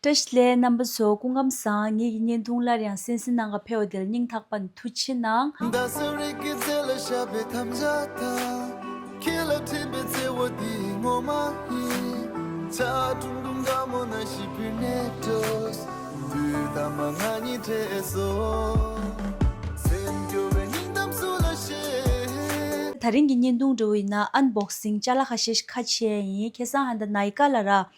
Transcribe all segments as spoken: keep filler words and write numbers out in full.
བཀྲ་ཤིས་བདེ་ལེགས་རྣམ་པ་ཚོ། སྐུ་ཁམས་བཟང་། ངེད་ཀྱི་བརྙན་ཐུང་སླར་ཡང་གསན་གཟིགས་གནང་ག་ཕེབས་པ་དེ་ལ་སྙིང་ཐག་པ་ནས་ཐུགས་རྗེ་གནང་། མདའ་ཟེར་རིགས་ཀྱི་རྩེ་ལ་ཤ་བའི་དམ་བཅའ་དང་། ཁྱེད་ལ་འཕྲིན་པའི་བརྩེ་བ་འདི་ངོ་མ་ཡིན། ཆ་ཀྲུང་ཀྲུང་དགའ་མོ་ན་ཞིག་བུ་ནས་འགྲོ། དུས་ད་མ་ང་གཉིས་འཕྲད་སོ། སེམས་སྐྱོ་བའི་སྙིང་གཏམ་སུ་ལ་བཤད། ད་རིང་གི་བརྙན་ཐུང་འདྲ་བོ་ཡིན་ན་ཨན་བོག་སིང་ཅ་ལག་ཁ་ཤས་ཤིག་ཁ་ཕྱེ་ཡ་ཡིན། ཁ་སང་ཧ་ད་ནའི་ཀ་ལ་ར། ཨ།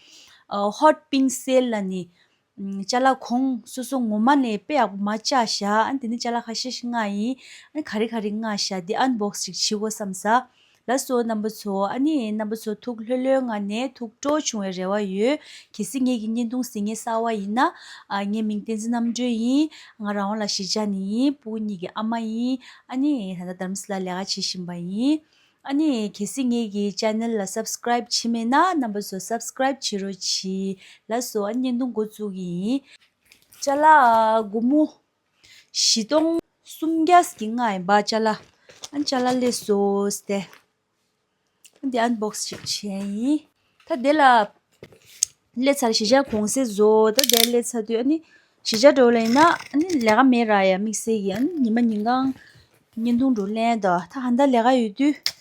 ཧོཊ་པིང་སེལ་ལ་ནི། ཨམ། ཅ་ལག་གོང་སོ་སོ་ངོ་མ་ནས་དཔེ་ཡག་པོ་མ་བཅག་ཤག་ཨ་ནི་དེ་ནི་ཅ་ལག་ཁ་ཤས་ཤིག་མངགས་ཡིན། ཨ་ནི་ག་རེ་ག་རེ་མངགས་ཤག་འདི་ཨན་བོག་སིང་ཞིག་བྱེད་དགོས་བསམ་ས། ལགས་སོ་རྣམ་པ་ཚོ། ཨ་ནི་རྣམ་པ་ཚོ་ཐུགས་ལྷོད་ལྷོད་ངང་ནས་ཐུགས་སྤྲོ་བྱུང་བའི་རེ་བ་ཡོད། གལ་སྲིད་ངེད་ཀྱི་བརྙན་ཐུང་གཟིགས་མཁན་གསར་པ་ཡིན་ན། ཨ། ངའི་མིང་བསྟན་འཛིན་རྣམ་གྲོལ་ཡིན། ང་རང་དབང་ལགས་གཞིས་ཆགས་ནས་ཡིན། སྤུ་གུ་གཉིས་ཀྱི་ཨ་མ་ཡིན། ཨ་ནི་ད་ལྟ་རྡ་རམ་ས་ལར་ལས་ཀ་བྱེད་བཞིན་པ་ཡིན། ཨ་ནི་གལ་སྲིད་ངེད་ཀྱི་ཅེ་ནལ་ལ་སབ་སི་ཀ་རའིབ་བྱས་མེད་ན་རྣམ་པ་ཚོ་སབ་སི་ཀ་རའིབ་བྱེད་རོགས་གྱིས། ལགས་སོ། ཨ་ནི་བརྙན་ཐུང་འགོ་བཙུགས་ཀྱི་ཡིན། ཅ་ལག་སྒོར་མོ་བཞི་སྟོང་སུམ་བརྒྱ་ཞིག་མངགས་ཡིན་པ་ཅ་ལག་ཨ་ནི་ཅ་ལག་སླེབས་སོང་སྟེ། ཨ་ནི་འདི་ཨན་བོག་སིང་ཞིག་བྱས་ཡིན། ད་དེ་ལ་སླེབས་ཚར། གཞིས་ཆགས་གུང་སེང་བཟོ། ད་དེ་སླེབས་ཚར་དུས་ཨ་ནི་གཞིས་ཆགས་འགྲོ་ལ་ཡིན་ན་ཨ་ནི་ལས་ཀ་མེད་ར་ཡ། དམིགས་བསལ་གྱི་ཨ་ནི་ཉི་མ་ཉིན་གང་བརྙན་ཐུང་འགྲོ་ལེན་དོ། ད་ཧ་ད་ལས་ཀ་ཡོད་དུས།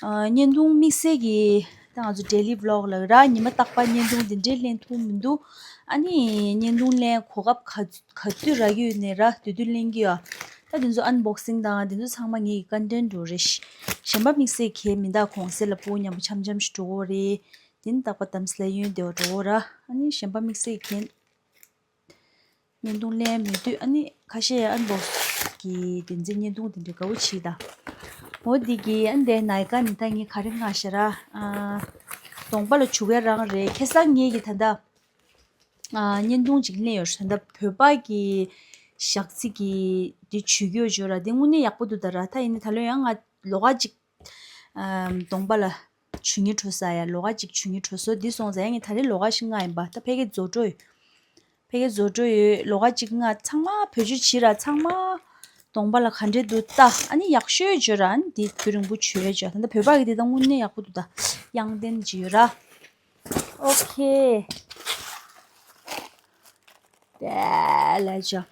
ཨ། བརྙན་ཐུང་དམིགས་བསལ་གྱི་ད་ང་ཚོ་ཌེ་ལི་བི་ལོག་ལ་ར་ཉི་མ་རྟག་པར་བརྙན་ཐུང་འདི་འདྲའི་ལེན་ཐུབ་མི་འདུག་ཨ་ནི་བརྙན་ཐུང་ལེན་གོ་སྐབས་ག་ག་དུས་རག་གི་ཡོད་ནའི་ར་དེ་དུས་ལེན་གྱི་ཡོད། ད་དེ་ཚོ་ཨན་བོག་སིང་དང་དེ་ཚོ་ཚང་མ་ངེད་ཀྱི་ཀོན་ཊེན་འགྲོ་རེད། གཞན་པ་དམིགས་བསལ་གྱི་མི་འདུག་གུང་སེང་ལ་སྤུ་གུ་མཉམ་པོ་འཆམ་འཆམ་ཞིག་འགྲོ་གི་རེད། དེ་ནི་རྟག་པར་རྡ་རམ་ས་ལ་གཡོན་སྡེ་བ་འགྲོ་གི་ར། ཨ་ནི་གཞན་པ་དམིགས་བསལ་གྱི་བརྙན་ཐུང་ལེན་མེད་དུས་ཨ་ནི་ཁ་ཤས་ཨན་བོག་སིང་གི་བདེན་ཚིག་བརྙན་ཐུང་དེ་འདྲ་དགའ་བོ་བྱེད་ད། འོ་འདི་གི་ཨ་ནི་དེ་ནའི་ཀ་ནི་ད་ངས་ག་རེ་མངགས་ཤག་ར། ཨ། གདོང་པ་ལ་བྱུག་ཡ་རང་རེད། ཁ་སང་ངེད་ཀྱི་ད་ལྟ། ཨ། བརྙན་ཐུང་ཅིག་ལེན་ཡོད་རེད། ད་ལྟ་བོད་པ་གི་ཞག་ཚི་གི་དེ་བྱུག་གི་ཡོད་ཅོ་ར། དེ་དངོས་གནས་ཡག་པོ་འདུག་ད་ར། ད་ཡིན་ནའི་ད་ལོ་ཡང་ང་ལོགས་ཀ་ཅིག་ཨམ། གདོང་པ་ལ་བྱུག་སྙིང་བྲོ་ས་ཡ། ལོགས་ཀ་ཅིག་བྱུག་སྙིང་བྲོ་སོང་། འདི་སོང་ཙང་ཡ་ངས་ད་རེས་ལོགས་ཀ་ཞིག་མངགས་ཡིན་པ། ད་ཕ་གི་བཟོ་འདྲ་ཡོད། ཕ་གི་བཟོ་འདྲ་ཡོད། ལོགས་ཀ་ཅིག་མངགས། ཚང་མ་བེད་སྤྱོད་བྱེད་ར། ཚང་མ་གདོང་པ་ལ་ག་འདྲས་འདུག་ལྟ། ཨ་ནི་ཡག་ཤོས་ཅོ་ར། ཨ་ནི་འདི་དུས་རིང་པོ་བྱུག་ཡ་ཅོ། ད་ལྟ་བོད་པ་གི་འདི་ད་དངོས་གནས་ཡག་པོ་འདུག་ད་གཡང་ལྡན་ཅིག་ཡོད་ར། ཨོ་ཁེ། དེ་ལས་བྱ།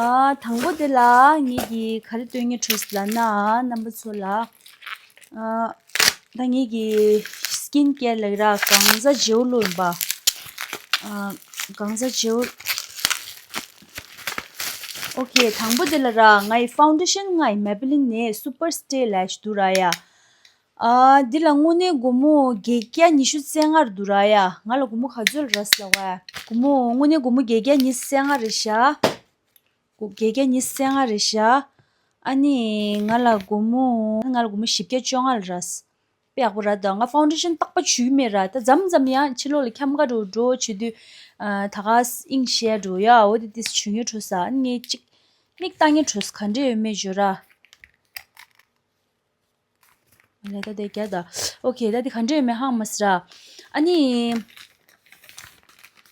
ཨ། དང་པོ་དེ་ལ་ངེད་ཀྱིས་ག་རེ་སྟོན་སྙིང་བྲོ་ལབ་ན། རྣམ་པ་ཚོ་ལ། ཨ། ད་ངེད་ཀྱི་སི་ཀིན་ཀེར་ལབ་ར། གང་ཟག་ཇེལ་ལོ་ཡིན་པ། ཨ། གང་ཟག་ཇེལ། ཨོ་ཁེ། དང་པོ་དེ་ལ་ར་ངའི་ཕའུན་ཌེ་ཤན་མངགས་ཡིན། མེ་བྷི་ལིན་ནས་སུ་པར་སི་ཊེ་ལབ་ཞིག་འདུག་ར་ཡ། ཨ། འདི་ལ་དངོས་གནས་སྒོར་མོ་བརྒྱད་བརྒྱ་ཉི་ཤུ་རྩ་ལྔ་རེད་འདུག་ར་ཡ། ང་ལ་སྒོར་མོ་ག་ཚོད་རག་ཟེར་བ། སྒོར་མོ་དངོས་གནས་སྒོར་མོ་བརྒྱད་བརྒྱ་ཉི་ཤུ་རྩ་ལྔ་རེད་ཤག་སྒོར་བརྒྱད་བརྒྱ་ཉི་ཤུ་རྩ་ལྔ་རེད་ཤག་ཨ་ནི་ང་ལ་སྒོར་མོ་ང་ལ་སྒོར་མོ་བཞི་བརྒྱ་བཅོ་ལྔ་ལ་རག་དཔེ་ཡག་པོ་རག་འདུག་ང་ཕའུན་ཌེ་ཤན་རྟག་པར་བྱུག་གི་མེད་ར། ད་མཚམས་མཚམས་ཡང་ཕྱི་ལོགས་ལ་འཁྱམ་ག་འགྲོ་འགྲོ་བྱེད་དུས། ཨ། ད་ག་ཨིང་ཤེས་འགྲོ་ཡ། འོ་དེ་དུས་བྱུག་སྙིང་བྲོ་ས། ཨ་ནི་ངས་ཅིག་མིག་ལྟ་སྙིང་བྲོ་ས་ག་འདྲས་ཡོད་མེད་ཅོ་ར། ལས་ད་དེ་རྒྱ་ད། ཨོ་ཁེ། ད་དེ་ག་འདྲས་ཡོད་མེད་ཧང་མ་སི་ར། ཨ་ནི།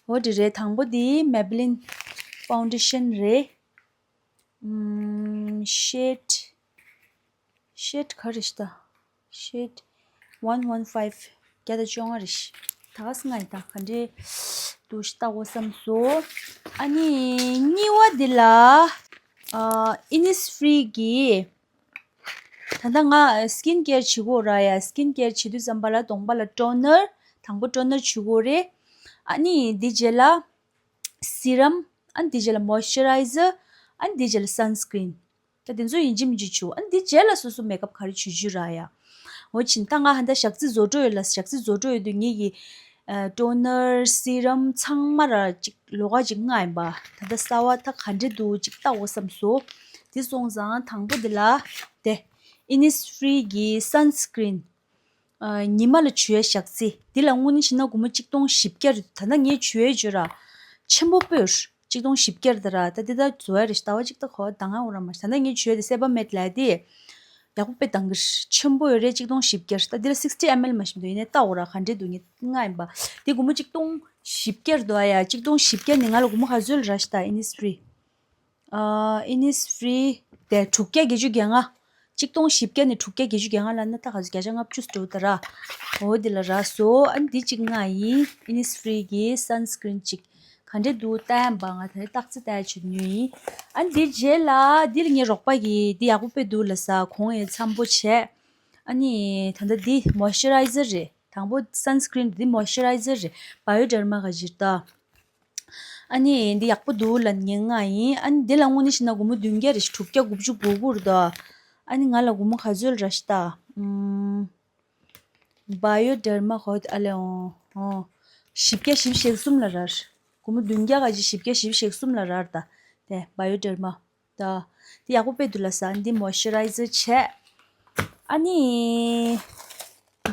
འོ་དེ་རེད། དང་པོ་དེ་མེ་བྷི་ལིན་ཕའུན་ཌེ་ཤན་རེད། ཨམ། ཤེཌ། ཤེཌ་ག་རེ་ཤི་ད། ཤེཌ་ཝན་ཝན་ཕའིབ། བརྒྱ་དང་བཅོ་ལྔ་རེད་ཤི། ད་ག་སི་ང་ཡི་ད་ག་འདྲས་འདུག་ཤི་ལྟ་དགོས་བསམ་སོང་། ཨ་ནི་གཉིས་པ་དེ་ལ། ཨ། ཨིན་ནིས་ཕི་རི་གི། ད་ལྟ་ང་སི་ཀིན་ཀེར་བྱེད་ཀྱི་ཡོད་ར་ཡ། སི་ཀིན་ཀེར་བྱེད་དུས་ཙམ་པ་ལ་གདོང་པ་ལ་ཊོ་ནར། དང་པོ་ཊོ་ནར་བྱེད་ཀྱི་ཡོད་རེད། ཨ་ནི་དེ་རྗེས་ལ་སི་རམ། ཨ་ནི་དེ་རྗེས་ལ་མོ་ཨིས་ཅར་རའི་ཛར། ཨ་ནི་དེ་རྗེས་ལ་སན་སི་ཀིན། ད་དེ་ཚོ་ཡིན་གཅིག་མིན་གཅིག་བྱེད། ཨ་ནི་དེ་རྗེས་ལ་སོ་སོ་མེག་ཨབ་ག་རེ་བྱེད་རྒྱུ་ར་ཡ། འོ་ཕྱིན་ད་ང་ཧ་ད་ཞག་རྩི་བཟོ་འདྲ་ཡོད་ལ། ཞག་རྩི་བཟོ་འདྲ་ཡོད་དུས་ངེད་ཀྱི། ཨ། ཊོ་ནར། སི་རམ་ཚང་མ་ར་ཅིག་ལོགས་ཀ་ཅིག་མངགས་ཡིན་པ། ད་ལྟ་གསར་པ་ད་ག་འདྲས་འདུག་ཅིག་ལྟ་དགོས་བསམ་སོང་། དེ་སོང་ཙང་དང་པོ་དེ་ལ་དེ། ཨིན་ནིས་ཕི་རི་གི་སན་སི་ཀིན། ཨ། ཉི་མ་ལ་བྱུག་ཡ་ཞག་རྩི། འདི་ལ་དངོས་གནས་བྱས་ན་སྒོར་མོ་གཅིག་སྟོང་བཞི་བརྒྱ་རེད། ད་ལྟ་ངས་བྱུག་ཡ་བྱུག་ར། ཆེན་པོ་དཔེ་ཡོད། གཅིག་སྟོང་བཞི་བརྒྱ་རེད་ད་ར། ད་འདི་ད་བཟོ་ཡ་རེད། ཟླ་བ་གཅིག་ད་གོ་བ་ད་ང་འོ་ར་མ་ཤི། ད་ལྟ་ངས་བྱུག་ཡ་དེ་སེ་བ་མེད་ལ་དེ། ཡག་པོ་དཔེ་འདང་གི་རེད། ཆེན་པོ་ཡོད་རེད། གཅིག་སྟོང་བཞི་བརྒྱ་རེད། ད་འདི་ལ་སིག་སི་ཊི་ཨེམ་ཨེལ་མ་ཤི་འདུག་ཡིན་ནའི་ལྟ་འོ་ར་ག་འདྲས་འདུག་ངས་མངགས་ཡིན་པ། དེ་སྒོར་མོ་གཅིག་སྟོང་བཞི་བརྒྱ་རེད་འདུག་ཨ་ཡ། གཅིག་སྟོང་བཞི་བརྒྱ་ནི་ང་ལ་སྒོར་མོ་ག་ཚོད་རག་ཤི་ད། ཨིན་ནིས་ཕི་རི། ཨ། ཨིན་ནིས་ཕི་རི་དེ་དྲུག་བརྒྱ་བརྒྱད་ཅུ་གྱ་ལྔ། གཅིག་སྟོང་བཞི་བརྒྱ་ནས་དྲུག་བརྒྱ་བརྒྱད་ཅུ་གྱ་ལྔ་ལབ་ན་ད་ག་ཚོད། བརྒྱ་ཆ་ལྔ་བཅུ་ཙམ་འགྲོ་གི་ད་ར། འོ་དེ་ལ་རག་སོང་། ཨ་ནི་འདི་གཅིག་མངགས་ཡིན། ཨིན་ནིས་ཕི་རི་གི་སན་སི་ཀིན་གཅིག་ག་འདྲས་འདུག་བལྟས་པ། ང་ད་རེས་རྟགས་རྩེ་བལྟས་བྱེད་ཉོས་ཡིན། ཨ་ནི་འདི་རྗེས་ལ་འདི་ལ་ངའི་རོགས་པ་གིས་འདི་ཡག་པོ་དཔེ་འདུག་ལབ་ས། གོང་ཡང་འཚམ་པོ་བྱས། ཨ་ནི་ད་ལྟ་འདི་མོ་ཨིས་ཅར་རའི་ཛར་རེད། དང་པོ་སན་སི་ཀྲིན། འདི་མོ་ཨིས་ཅར་རའི་ཛར་རེད། བ་ཡོ་ཌར་མ་ག་ཞིག་རེད་ད། ཨ་ནི་འདི་ཡག་པོ་འདུག་ལབ་ངས་མངགས་ཡིན། ཨ་ནི་འདི་ལ་དངོས་གནས་བྱས་ན་སྒོར་མོ་བདུན་བརྒྱ་རེད་ཤག་དྲུག་བརྒྱ་དགུ་བཅུ་གོ་དགུ་རེད་ད། ཨ་ནི་ང་ལ་སྒོར་མོ་ག་ཚོད་རག་ཤག་ད། ཨམ། བ་ཡོ་ཌར་མ་གོ་ཨ་ལེ་ཨོ་ཨོ། བཞི་བརྒྱ་བཞི་བཅུ་ཞེ་གསུམ་ལ་རག་སྒོར་མོ་བདུན་བརྒྱ་ག་ཅིག་བཞི་བརྒྱ་བཞི་བཅུ་ཞེ་གསུམ་ལ་རག་ད། དེ་བ་ཡོ་ཌར་མ། ད། འདི་ཡག་པོ་དཔེ་འདུག་ལབ་ས། འདི་མོ་ཨིས་ཅར་རའི་ཛར་བྱས། ཨ་ནི།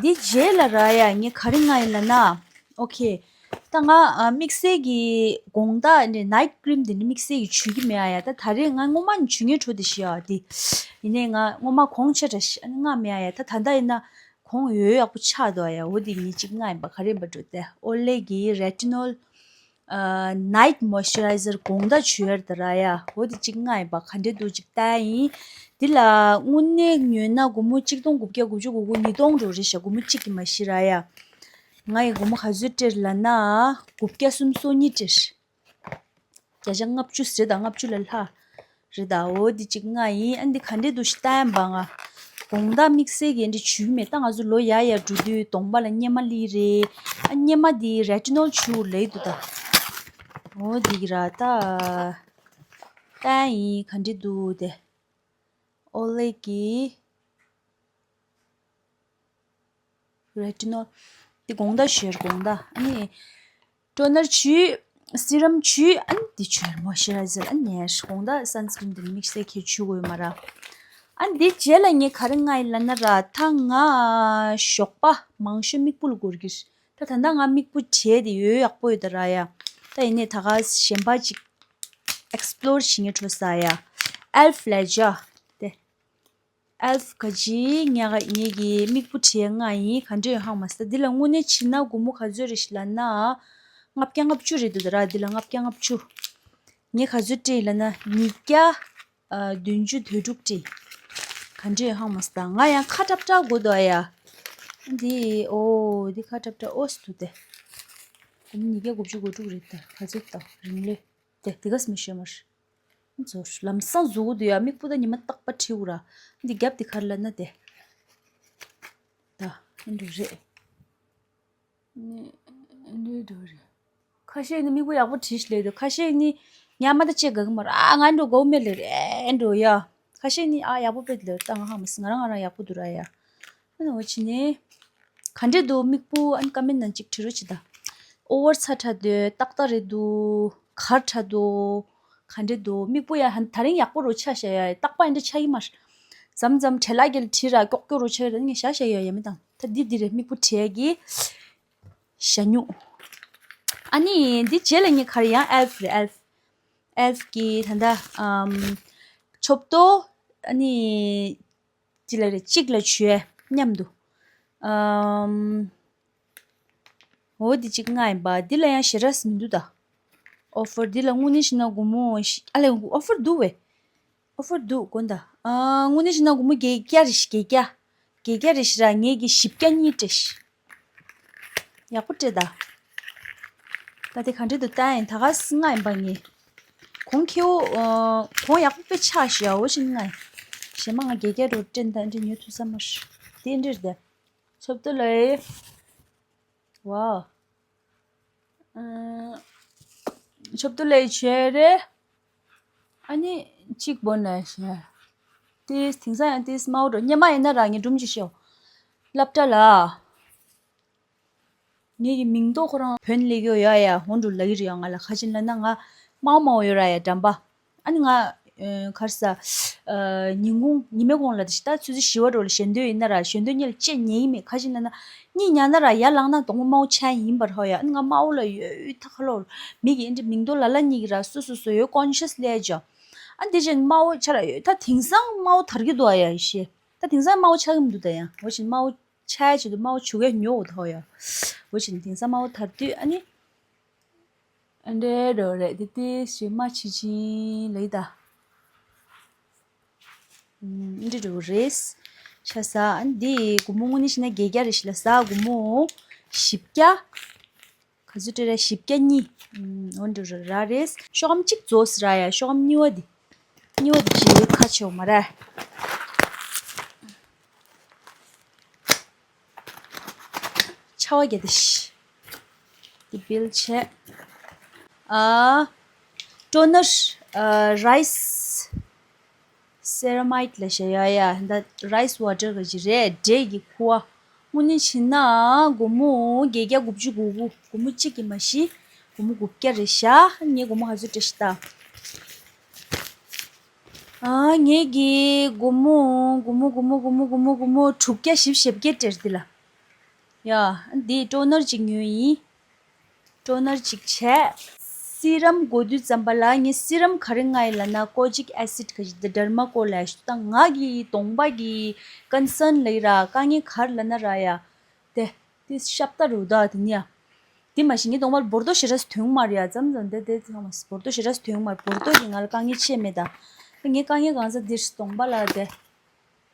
འདི་རྗེས་ལ་རག་ཡ་ངས་ག་རེ་མངགས་ཡིན་ལབ་ན། ཨོ་ཁེ། ད་ང་ཨ་དམིགས་བསལ་གྱི་དགོང་དག་འདི་ནའིཊ་ཀྲིམ་འདི་ནི་དམིགས་བསལ་གྱི་བྱུག་གི་མེད་ཨ་ཡ། ད་ད་རེས་ང་སྔོན་མ་ནས་བྱུག་མཁན་འདྲ་པོ་འདི་ཞིག་ཡོད་ཨ། འདི་ཡིན་ནའི་ང་སྔོན་མ་གོང་ཆེ་དྲགས་ཤིག་ཨ་ནི་མངགས་མེད་ཨ་ཡ། ད་ད་ལྟ་ཡིན་ན་གོང་ཡོད་ཡག་པོ་ཆགས་འདུག་ཨ་ཡ། འོ་འདི་ངས་གཅིག་མངགས་ཡིན་པ། ག་རེ་ཡིན་པ་འདྲ་པོ་དེ་ཨོ་ལེ་གི་རེ་ཊི་ནོལ། ཨ་ནའིཊ་མོ་ཨིས་ཅར་རའི་ཛར་དགོང་དག་བྱུག་ཡ་རེད་ད་ར་ཡ། འོ་དེ་གཅིག་མངགས་ཡིན་པ། ག་འདྲས་འདུག་གཅིག་བལྟས་ཡིན། འདི་ལ་དངོས་གནས་ཉོས་ན་སྒོར་མོ་གཅིག་སྟོང་དགུ་བརྒྱ་དགུ་བཅུ་གོ་དགུ། ཉིས་སྟོང་འགྲོ་རེད་ཤག་སྒོར་མོ་གཅིག་གིས་མ་ཤི་ར་ཡ། ང་ཡི་སྒོར་མོ་ག་ཚོད་སྤྲད་ལབ་ན། དགུ་བརྒྱ་སུམ་ཅུ་སོ་གཉིས་སྤྲད། བརྒྱ་ཆ་ལྔ་བཅུ་ཟེར་དང་ལྔ་བཅུ་ལས་ལྷག་རེད་ད། འོ་འདི་གཅིག་མངགས་ཡིན། ཨ་འདི་ག་འདྲས་འདུག་ཤག་བལྟས་ཡིན་པ། ང་དགོང་དག་དམིགས་བསལ་གྱི་འདི་བྱུག་མེད། ད་ང་ཚོ་ལོ་ཡར་ཡར་འགྲོ་དུས་གདོང་པ་ལ་གཉེར་མ་སླེབས་རེད། ཨ་གཉེར་མ་འདི་རེ་ཊི་ནོལ་བྱུག་ལབ་འདུག་ད། འོ་འདི་གི་ར་ད། བལྟས་ཡིན་ག་འདྲས་འདུག་དེ། ཨོ་ལེ་གི་རེ་ཊི་ནོལ། འདི་དགོང་དག་བྱུག་དགོང་དག་ཨ་ནི། ཊོ་ནར་བྱུག་སི་རམ་བྱུག་ཨ་ནི་འདི་བྱུག་མོ་ཨིས་ཅར་རའི་ཛར། ཨ་ནི་དགོང་དག་སན་སི་ཀྲིན་འདི་དམིགས་བསལ་གྱི་བྱུག་དགོས་མ་ར། ཨ་ནི་འདི་རྗེས་ལ་ངས་ག་རེ་མངགས་ཡིན་ལབ་ན་ར། ད་ང་ཞོགས་པ་མང་ཤོས་མིག་སྤུ་ལ་འགོར་གྱི་རེད། ད་ད་ལྟ་ང་མིག་སྤུ་བགྲད་དེ་ཡོད་ཡག་པོ་ཡོད་ད་ར་ཡ། ད་ཡིན་ནའི་ད་ག་གཞན་པ་ཅིག་ཨེགས་པི་ལོར་བྱེད་མཁན་འདྲ་པོ་ཡ། ཨེལ་ཕི་ལས་ཇ་དེ། ཨེལ་ཕི་ག་ཅིག་ངས་ངའི་གི་མིག་སྤུ་བགྲད་མངགས་ཡིན། ག་འདྲས་ཡོད་ཧ་གོ་མ་སོང་། ད་འདི་ལ་དངོས་གནས་བྱས་ན་སྒོར་མོ་ག་ཚོད་རེད་ཤག་ལབ་ན། ལྔ་བརྒྱ་ལྔ་བཅུ་རེད་འདུག་ད་ར། འདི་ལ་ལྔ་བརྒྱ་ལྔ་བཅུ། ངས་ག་ཚོད་སྤྲད་ཡིན་ལབ་ན་ཉིས་བརྒྱ་ཨ་བདུན་ཅུ་དོན་དྲུག་སྤྲད་ཡིན། ག་འདྲས་ཡོད་ཧ་གོ་མ་སོང་། ད་ང་ཡང་ཁ་ཏག་ཏག་དགོས་འདུག་ཨ་ཡ། འདི་ཨོ་འདི་ཁ་ཏག་ཏག་ཨོ་སི་འདུག་སྟེ། སྒོར་མོ་ཉིས་བརྒྱ་དགུ་བཅུ་གོ་དྲུག་རེད་ད། ག་ཚོད་ད་རིང་ལོས། དེ་དེ་ག་སེ་མི་ཤེས་མར། ཛོར་ལམ་སང་ཟུག་གི་འདུག་ཡ། མིག་སྤུ་ད་ཉི་མ་རྟག་པར་བྲིས་འུ་ར། འདི་རྒྱབ་དེ་ག་རེ་ལབ་ན་དེ། ད་ཨེ་འགྲོ་རེད། ནི་ཨེ་འགྲོ་རེད། ཁ་ཤས་ནི་མིག་སྤུ་ཡག་པོ་བྲིས་ཤིག་ལབ་འདུག་ཁ་ཤས་ནི་ཉག་མ་ད་ཅེས་དགའ་གི་མ་ར། ཨ་ང་འགྲོ་དགའ་བོ་མེད་ལབ་རེད། ཨེ་འགྲོ་ཡ། ཁ་ཤས་ནི་ཨ་ཡག་པོ་དཔེ་ལབ་རེད། ད་ང་ཧ་མ་སི་ང་རང་ང་རང་ཡག་པོ་འདུག་ར་ཡ། ཨ་ནི་འོ་ཅི་ནས། ག་འདྲས་འདུག་མིག་སྤུ། ཨ་ནི་ཀ་མེན་ནང་གཅིག་བྲིས་རོགས་བྱེད་ད། ཨོ་ཝར་ཚ་དྲགས་འདུག་ཏག་ཏག་རེད་འདུག་གར་དྲགས་འདུག་ག་འདྲས་འདུག་མིག་སྤུ་ཡ་ཧན་ད་རིང་ཡག་པོ་རུ་ཆགས་ཤག་ཡ། རྟག་པ་འདི་འདྲ་ཆགས་ཀྱི་མ་རེད། མཚམས་མཚམས་བྲེལ་ལ་རྒྱལ་བྲིས་ར་ཀྱོག་ཀྱོག་རུ་ཆགས་ར། ངས་བཞག་བཞག་ཡ་ཡ་མི་དང་། ད་འདི་འདི་རེད་མིག་སྤུ་བྲིས་ཀྱི་ཞ་སྨྱུག་ཨ་ནི་འདི་རྗེས་ལ་ངས་ག་རེ་ཡང་ཨེལ་ཕི་རེད། ཨེལ་ཕི། ཨེལ་ཕི་གི་ད་ལྟ་ཨམ་ཆོབ་ཏོ་ཨ་ནི། ཅི་ལ་རེད། གཅིག་ལ་བྱོས་མཉམ་དུ། ཨམ། འོ་འདི་གཅིག་མངགས་ཡིན་པ། འདི་ལ་ཡང་ཞེ་དྲགས་མི་འདུག་ད། ཨོ་ཕར་འདི་ལ་དངོས་གནས་བྱས་ན་སྒོར་མོ་ཞི་ཨ་ལས་ཨོ་ཕར་འདུག་བས། ཨོ་ཕར་འདུག་དགོངས་དག་ཨ་དངོས་གནས་བྱས་ན་སྒོར་མོ་བརྒྱད་བརྒྱ་རེད་ཤག་བརྒྱད་བརྒྱ། བརྒྱད་བརྒྱ་རེད་ཤག་ར། ངས་ཀྱི་བཞི་བརྒྱ་གཉིས་སྤྲད་ཤག་ཡག་པོ་སྤྲད་ད། ད་དེ་ག་འདྲས་འདུག་ལྟ་ཡིན། ད་ག་སེ་མངགས་ཡིན་པ་ངས། གོང་ཁེ་པོ་ཨ་གོང་ཡག་པོ་དཔེ་ཆགས་ཤག་འོ་ཅི་མངགས་ཡིན། གཞན་མ་ང་བརྒྱད་བརྒྱ་རུ་སྤྲད་ད་འདྲས་ཉོ་ཐུབ་ས་མ་རེད། དེ་འདྲས་རེད་དེ། ཆོབ་ཏོ་ལ་ཡེ། ཝའོ། ཨ་ཆོབ་ཏོ་ལ་ཡེ་བྱས་རེད། ཨ་ནི་གཅིག་བོ་ན་ཤ། ཏིས་དེང་སང་ཡང་ཏིས་དམར་པོ་འགྲོ། སྙེ་མ་ཡིན་ན་ར་ངས་སྒྲུང་ཅིག་ཤོད། སློབ་གྲྭ་ལ། ངེད་ཀྱི་མིང་ཐོ་ཁོ་རང་བོན་ལེགས་ཡོ་ཡ་ཡ་ཧོན་འགྲོ་ལ་གི་རེད་ཡ། ང་ལ་ཁ་ཆེན་ལ་ན་ང་དམར་པོ་དམར་པོ་ཡོད་ར་ཡ་འགྲམ་པ། ཨ་ནི་ང་ཨ་གར་ས་ཨ་ཉིན་གུང་ཉི་མའི་གུང་ལ་ད་ཆུ་ཚོད་བཞི་པ་འགྲོ་ལ་ཞལ་འདོན་ཡིན་ན་ར་ཞལ་འདོན་གཉིས་ལ་ཅེས་ཉན་ཡིན་མེད། ཁ་ཆེན་ལ་ན་གཉིད་ཉལ་ན་ར་ཡར་ལངས་ན་གདོང་པ་དམར་པོ་ཆགས་ཡིན་པར་ཧོ་ཡ། ཨ་ནི་ང་དམར་པོ་ལ་ཡོད་ཐ་ཁ་ལོར་མི་གི་ཨིན་དྲི་མིང་ཐོ་ལ་ལ་གཉིས་ཀྱི་ར་སོ་སོ་སོ་ཡོད་ཀོན་ཤི་ཡས་ལས་ཅོ། ཨ་འདི་ཅན་དམར་པོ་ཆ་ར་ཡོད། ད་དེང་སང་དམར་པོ་དར་གི་འདུག་ཨ་ཡ་ཤེ། ད་དེང་སང་དམར་པོ་ཆགས་ཀྱི་མི་འདུག་ད་ཡང་འོ་ཆེན་དམར་པོ། ཆ་ཡ་ཆེད་དུ་དམར་པོ་བྱུག་གས་ཉོ་འོ་ཐོ་ཡ། འོ་ཆེན་དེང་སང་དམར་པོ་དར་དུས་ཨ་ནི། ཨ་འདྲའི་འགྲོ་རེད་དེ་དེ་ཞེ་མ་ཆི་ཆི་ལེ་ད། ཨ་འདྲའི་འགྲོ་རེད། ཤ་ཟ་ཨ་འདི་སྒོར་མོ་དངོས་གནས་བྱས་ན་བརྒྱད་བརྒྱ་རེད་ཤི་ལ་ཟ་སྒོར་མོ་བཞི་བརྒྱ། ག་ ཟུ་ཏྲེ་ར་བཞི་བརྒྱ་གཉིས། ཨོན་ཏུ་ར་རེས་ཤོགམ་གཅིག་རྫོགས་ར་ཡ། ཤོགམ་གཉིས་པ་འདི། གཉིས་པ་འདི་ཁ་ཆེ་བ་མ་ར། ཆ་བ་རྒྱ་དེ་ཤི། འདི་བིལ་ཆེ། ཨ། ཊོ་ནར། ཨ། རའི་སི་སེ་ར་མའིཌ་ལ་ཤ་ཡ་ཡ། ད་རའི་སི་ཝ་ཊར་ག་ཅི་རེད། འབྲས་ཀྱི་ཁུ་བ། དངོས་གནས་བྱས་ན་སྒོར་མོ་བརྒྱད་བརྒྱ་དགུ་བཅུ་གོ་དགུ། སྒོར་མོ་གཅིག་གིས་མ་ཤི། སྒོར་མོ་དགུ་བརྒྱ་རེད་ཤག་ངས་སྒོར་མོ་ག་ཚོད་སྤྲད་ཤག་ད། ཨ། ངས་ཀྱིས་སྒོར་མོ་སྒོར་མོ་སྒོར་མོ་སྒོར་མོ་སྒོར་མོ་སྒོར་མོ་དྲུག་བརྒྱ་བཞི་བཅུ་ཞེ་བརྒྱད་སྤྲད་འདི་ལ། ཡ། འདི་ཊོ་ནར་གཅིག་ཉོས་ཡིན། ཊོ་ནར་གཅིག་བྱས། སི་རམ་དགོས་དུས་ཙམ་པ་ལ་ངས་སི་རམ་ག་རེ་མངགས་ཡིན་ལབ་ན། ཀོ་ཅིག་ཨེ་སིཌ་ག་ཅི་དེ་ཌར་མ་ཀོ་ལ་ཞུ་ད། ང་གི་གདོང་པ་གི་ཀོན་སརན་ལ་ཡི་ར། དཀའ་ངལ་ག་རེ་ལབ་ན་ར་ཡ། དེ་དེ་ཤབ་ད་རུ་ད་དེ་ནི་ཡ། དེ་མ་གཞི་ངའི་གདོང་པར་བོར་ཏོ་ཞེ་དྲག་ཐོན་མ་རེད་ཡ། ཙམ་ཙམ་དེ་དེ་ཚང་མ་བོར་ཏོ་ཞེ་དྲག་ཐོན་མ་རེད། བོར་ཏོ་གི་ང་ལ་དཀའ་ངལ་ཆེ་མེད་ད། དེ་ངའི་དཀའ་ངལ་གང་ཟག་འདིར་གདོང་པ་ལ་དེ།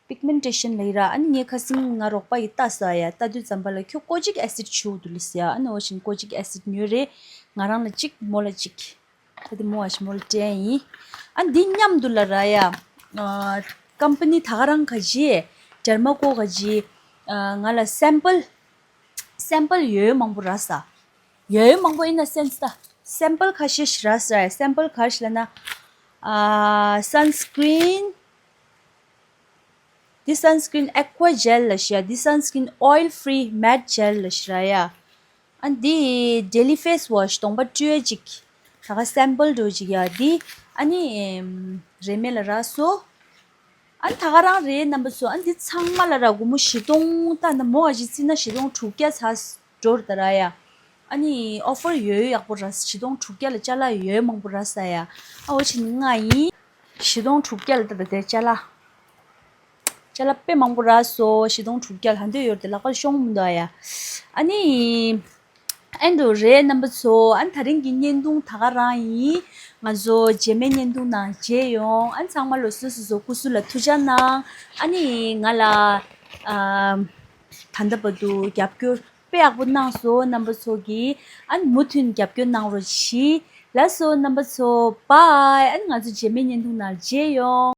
པིག་མེན་ཊེ་ཤན་ལ་ཡི་ར། ཨ་ནི་ངའི་ཁ་སིམ་ང་རོགས་པ་ཡིས་ལྟ་ས་ཡ། ལྟ་དུས་ཙམ་པ་ལ་ཁྱོད་ཀོ་ཅིག་ཨེ་སིཌ་བྱུག་འདུག་ལེ་ཟེར་ཡ། ཨ་ནི་འོ་བཞིན་ཀོ་ཅིག་ཨེ་སིཌ་ཉོས་རེད། ང་རང་ལ་གཅིག་མོ་ལ་གཅིག་ད་དེ་མོ་བ་ཞིག་མོ་ལ་སྤྲད་ཡིན། ཨ་འདི་མཉམ་དུ་ལ་ར་ཡ། ཨ། ཀམ་པ་ནི་ད་ག་རང་ག་ཅི། ཌར་མ་ཀོ་ག་ཅི། ཨ། ང་ལ་སེམ་པལ། སེམ་པལ་ཡོད་མང་པོ་རག་ས། ཡོད་མང་པོ་ཨིན་ན་སེན་སི་ད། སེམ་པལ་ཁ་ཤས་ཤིག་རག་ས། སེམ་པལ་ག་རེ་ཤི་ལབ་ན། ཨ། སན་སི་ཀྲིན། འདི་སན་སི་ཀྲིན་ཨེ་ཀུ་ཨ་ཇེལ་ལ་ཤི་ཡ། འདི་སན་སི་ཀྲིན་ཨོའིལ་ཕི་རི་མེཊ་ཇེལ་ལ་ཤི་ར་ཡ། ཨ་འདི་ཌེ་ལི་ཕེ་སི་ཝོཤ་གདོང་པ་བཀྲུ་ཡ་ཅིག་ད་ག་སེམ་པལ་འགྲོ་ཅིག་ཡ་འདི། ཨ་ནི་རེ་མེ་ལ་རག་སོ། ཨ་ནི་ད་ག་རང་རེད་རྣམ་པ་ཚོ། ཨ་ནི་འདི་ཚང་མ་ལ་ར་སྒོར་མོ་བཞི་སྟོང་ད་ན་མོ་བ་ཞིག་རྩིས་ན་བཞི་སྟོང་དྲུག་བརྒྱ་ཚ་འགྲོ་ར་ད་ར་ཡ། ཨ་ནི་ཨོ་ཕར་ཡོད་ཡག་པོ་ར། བཞི་སྟོང་དྲུག་བརྒྱ་ལ་ཅ་ལག་ཡོད་མང་པོ་རག་ས་ཡ། ཨ་འོ་ཕྱིན་ང་ཡིན། བཞི་སྟོང་དྲུག་བརྒྱ་ལ་ད་ད་དེ་ཅ་ལག་ཅ་ལག་དཔེ་མང་པོ་རག་སོ། བཞི་སྟོང་དྲུག་བརྒྱ་ལ་ཧ་འདོད་ཡོད་དེ་ལག་པར་ཤོང་མི་འདུག་ཡ། ཨ་ནི། ཨེ་འགྲོ་རེད་རྣམ་པ་ཚོ། ཨ་ནི་ད་རིང་གི་བརྙན་ཐུང་ད་ག་རང་ཡིན། ང་ཚོ་རྗེས་མའི་བརྙན་ཐུང་ནང་མཇལ་ཡོང་། ཨ་ནི་ཚང་མ་ལོ་སོ་སོ་སོ་སྐུ་གཟུགས་ལ་ཐུགས་ཅག་གནང་། ཨ་ནི་ང་ལ་ཨ་ད་ལྟ་བར་དུ་རྒྱབ་སྐྱོར་དཔེ་ཡག་པོ་གནང་སོང་རྣམ་པ་ཚོ་གིས། ཨ་ནི་མུ་མཐུད་རྒྱབ་སྐྱོར་གནང་རོགས་གྱིས། ལགས་སོ་རྣམ་པ་ཚོ། བཱའི། ཨ་ནི་ང་ཚོ་རྗེས་མའི་བརྙན་ཐུང་ནང་མཇལ་ཡོང་།